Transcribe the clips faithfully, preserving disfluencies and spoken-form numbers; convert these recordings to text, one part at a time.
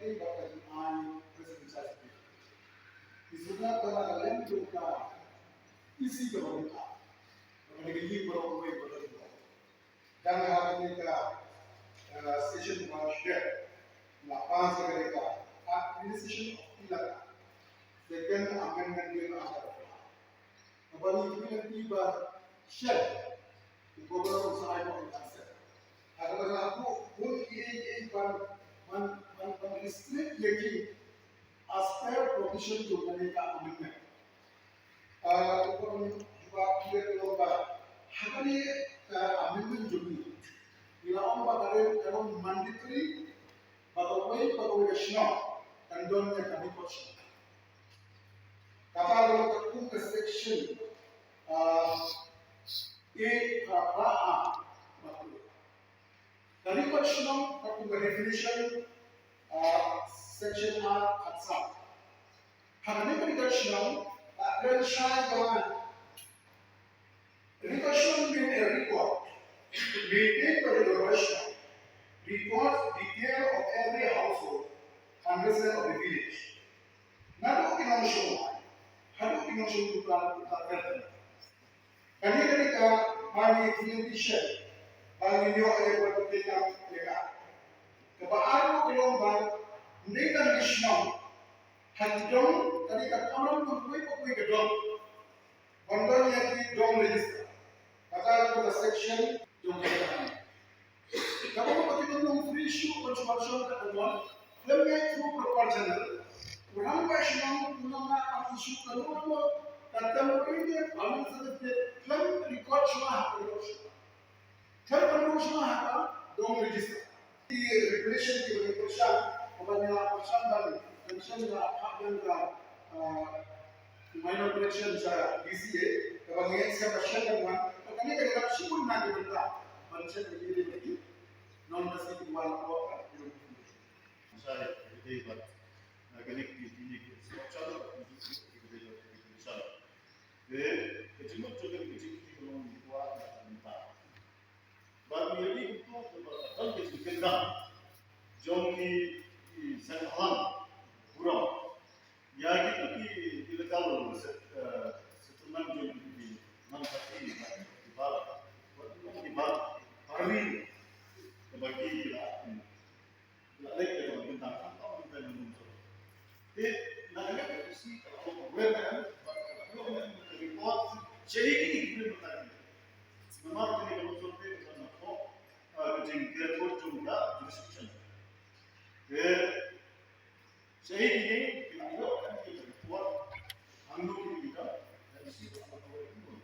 kane ba ka jingaiñ Presidential Certificate. Ki sngewtynnat ba na ka liang jong ka E C ka ba mynta, ba ka dei ka ïing baroh kawei ba ka jingaiñ. Dang ha kane ka, eh, session ba shadep la pass ïa kane ka Administration of Tilaka, Second Amendment Bill, article. Kaba ngi kyrpad ïa u Governor u sa ai noh ïa ka consent. Haba la buh bun kiei kiei ban, ban, ban, ban restrict ïa ki as per provision jong kane ka amendment. Ah, u Governor u ba clear ïa u ba ha kane ka amendment jong ngi, ngi la ong ba ka dei ka long mandatory ba kawei pa kawei ka shnong kan don ïa ka record shnong. Kata ka long ka kum ka section, ah, A, para, para A. Ka record shnong ka kum ka definition, ah, section A khatsan. Ha kane ka record shnong ka kren shai ba record shnong mean a record maintained by the Dorbar shnong, records detail of every household and resident of the village. Naduh ki nongshong haduh ki nongshong uta uta. Kane ka dei kaba ngi kyrpad ïa u ba ngi ïoh ïa ka, ïa ka. Kaba ar ka long ba ym dei tang ki shnong, ha ki dong ka dei ka kamram jong kawei pa kawei ka dong ban don ïa ki dong register. Kata ka long ka section jong ka Shong ka dang wan, khlem ngai through proper channel. U rangbah shnong u nang nang issue ka ruh ruh, ka temporary permanent certificate khlem record shuwa ha ka ruh shuwa. Khlem record shuwa ha ka dong register. Ki regulation ki ba ngi pyrshang, kaba ngi la pyrshang ban mention da ka, ka, ah, minor correction sha D C A, kaba ngi accept ba shen dang wan, kane ka dei ka shibun na ki bynta ban check ba ki dei ba ki non-resident ki wan hapoh ka. Sa ïa ki dei ba na kane ki, kine ki structure, ki dei ba ki structure. Te ka jingmut jong ka jingkit ka long ki kwah na ka bynta. Bad ngi ïohi kumto ba ka don ka jingkyrkhu jong ki, ki seng halang burom ïa kito ki, ki illegal set-, eh, settlement jong ki, ki non-party, ki ba, ki ba, ki ba, party, kaba ki, ki la, la leh kaba bynta, kaba bynta nong nong. Te na ka liang ka si ka la long aware ka, ba ka la long ka report, sha ïa kine ki briew mynta ki. Namar kane ka long sor te ka la long, ah, ka jingkyrkhu jong ka jurisdiction. Te sha ïa kine ki la long ka report, hangno ki ka, ka si ka la long.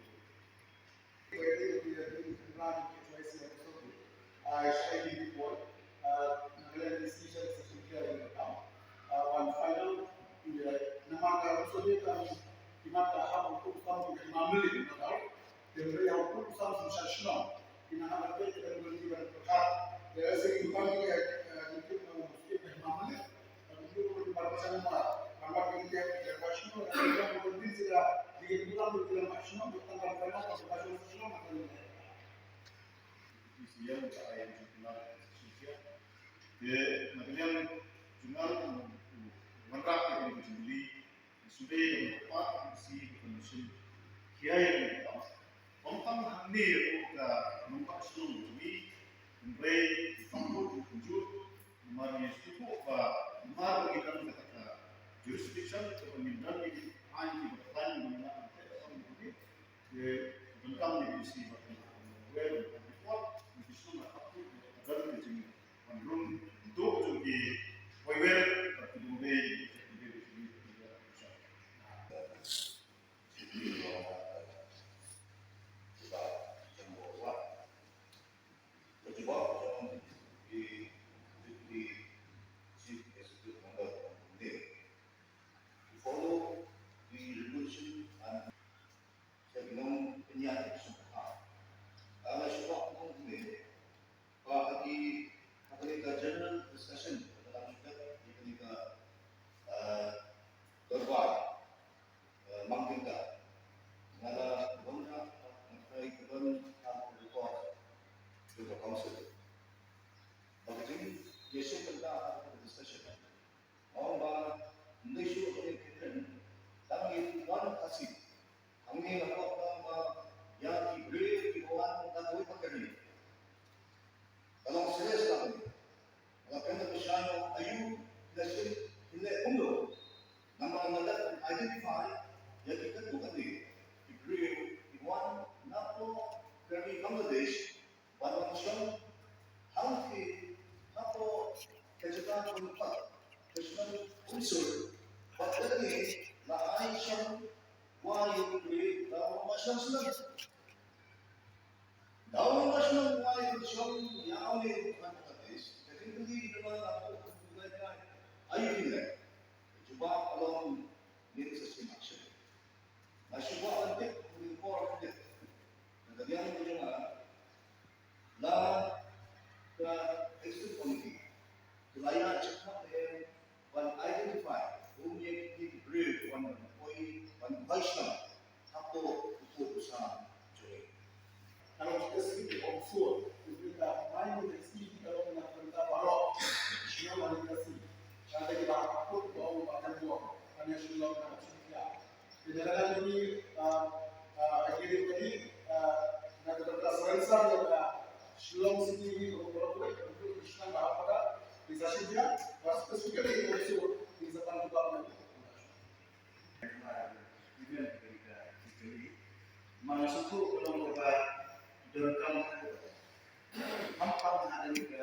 Te na ka liang jong nga u wanrah ïa kane ka jingkylli, shu dei da ka part ka si ka condition khia ïa kane ka part. Ym tang hangne ruh ka nongbah shnong jong ngi, hynrei ka pynjot ka pynjot, namar ngi sngewthuh ba namar ba ngi don kata ka jurisdiction kaba ngin don ïa ki aiñ kiba khlaiñ ba ngi lah ban peit ha ka jingkylli. Te ka donkam ïa ka si ba ka, ka report, ngi shu la ap ka don ka jingwan rung duh jong ki Paiwer bad ki Bombay. Ka jubab jong i Deputy Chief Executive Member of Bombay. To follow the resolution and sha ki nongpynïaid sngewbha. Ka la shu wad kumne ba ha ki, ha kane ka general discussion ka la shu dep ïa kane ka, eh, dorbar, eh, Mangkynta. Nga la wanrah, nga trai ka don ha ka report jong ka council. Ba ka jingïashim bynta ha ka discussion. Ong ba ym dei shuh ka jingkren tang ïa ki wan Khasi. Hangne la kwah ban ong ba ïa ki briew kiba wan na kawei pat ka ri. Ka long serious ka ri. Nga kren da ka shai ong aïu ki la shim, ki leh kumno. Namar nga dang identify ïa ki katto katne ki briew kiba wan na ka ri Bangladesh. Ban wan shong hangtei hapoh ka jaka pynpat ka shnong Umsur, bad katne la ai shong wai ïa u briew da u nongshong shnong. Da u nongshong shnong wai ïa u shong ïa une u Bangladesh. Ka jingkylli ka long hapoh ka jingkylli ka, aïu phi leh? Ka jubab ka long ngin sa shim action. Nga shu kwah ban tip, u ring por ka tip. Na ka liang ka jong nga, la ka executive committee ki la ïa check up ne ban identify kumne ki briew wan ban poi ban bai shang hapoh u pud u sam jong ngi. Ka long specific officer, ka long na ka bynta baroh shnong Ri Khasi. Ka dei ba ka pud ba ong ba kan buh ka national law ka national law. Te na ka liang jong ngi, ah, ah, ka dei ba ngi, ah, na ka bynta Salonsar ïa ka Shillong City Committee, ka dei ba ngi shnong ba hap ka dei sa shisha, ba specifically ka dei su ngi sa pan jubab na. Email ka dei ka, ka dei. Mana satu ka long kaba donkam ha ka, hampang ha ka dei ka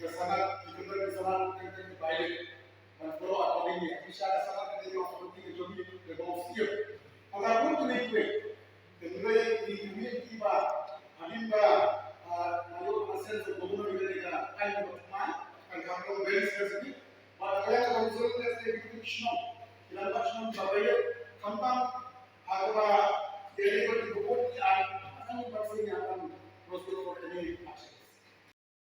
Ka sanad, ki kynrad ki sanad, ki kynrad ki bylaw. Ban follow accordingly. Ki sha ka sanad ka dei ka authority ka jong ki, ka jong u C M. Haba bun ki nongtrei, ki nongtrei ki, ki, ki ba, hadien ba, ah, Naiok, Assam, Governor, ki dei ka aiñ ba thymmai, kan kham long very specific. Bad ka liang ka council ka dei ki shnong, ki dang ba shnong ba ba ïa, khamtam, ha kaba, ki dei ba ki vote ki aiñ, kan ba sing ïa kan proceed for any action.